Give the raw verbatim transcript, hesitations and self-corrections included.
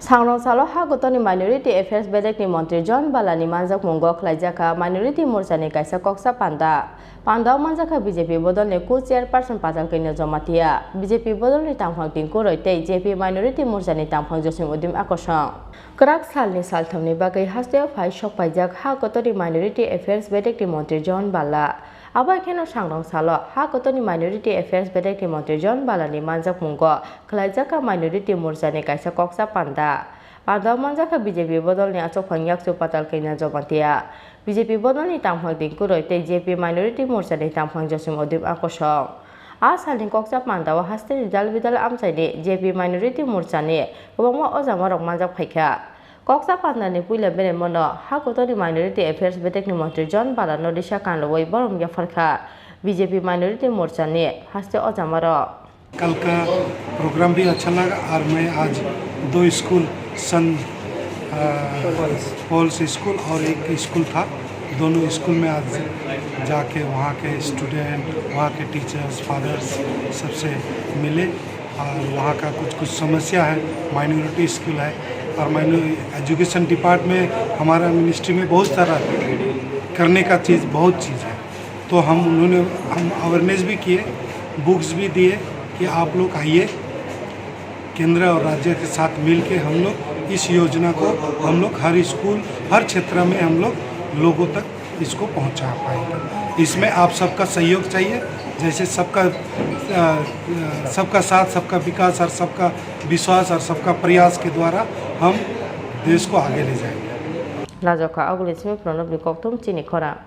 Sangrong salo ha kotorni Minority Affairs bedekni montri John Balani manjakmungo khlaijakha Minority Morchani kaisa koksa panda. Pandao manjakha B J P bodolni co-chairperson Patal Kanya Jamatia, B J P bodolni tangphang Tinku Roy tei J P Minority Morchani tangphang Josim Udim Akosong. Kwrak salni salthumni bagwi hasteo phai sokpaijak ha kotorni Minority Affairs bedekni montri John Bala. Abo kheno sangrong salo ha kotorni Minority Affairs bedekni montri John Balani manjakmungo khlaijakha Minority Morchani kaisa koksa panda. Panda manjakha B J P bodolni achukphang yakchu Patal Kanya Jamatia, B J P bodolni tangphang Tinku Roy tei J P Minority Morchani tangphang Josim Udim Akosong. A salni koksa pandao hasteni dal bidal amchaini J P Minority Morchani kwbangma ojamarok manjak phaikha. Koksa pandani puila beremano ha kotorni Minority Affairs bedekni montri John Balano risa kanrwi borom yapharkha B J P Minority Morchani haste ojamarok. कल का प्रोग्राम भी अच्छा लगा और मैं आज दो स्कूल, सन Paul's school और एक स्कूल था, दोनों स्कूल में आज जाके वहाँ के स्टूडेंट, वहाँ के टीचर्स, फादर्स सबसे मिले और वहाँ का कुछ कुछ समस्या है। माइनॉरिटी स्कूल है और माइनॉरिटी एजुकेशन डिपार्टमेंट हमारा मिनिस्ट्री में बहुत सारा करने का चीज़, बहुत चीज़ है। तो हम उन्होंने हम अवेयरनेस भी किए, बुक्स भी दिए कि आप लोग आइए, केंद्र और राज्य के साथ मिलके हम लोग इस योजना को हम लोग हर स्कूल, हर क्षेत्र में हम लोग लोगों तक इसको पहुंचा पाएंगे। इसमें आप सबका सहयोग चाहिए, जैसे सबका सबका साथ, सबका विकास और सबका विश्वास और सबका प्रयास के द्वारा हम देश को आगे ले जाएंगे। Lajokha aguli simi Pranabni kokthum chini khorang.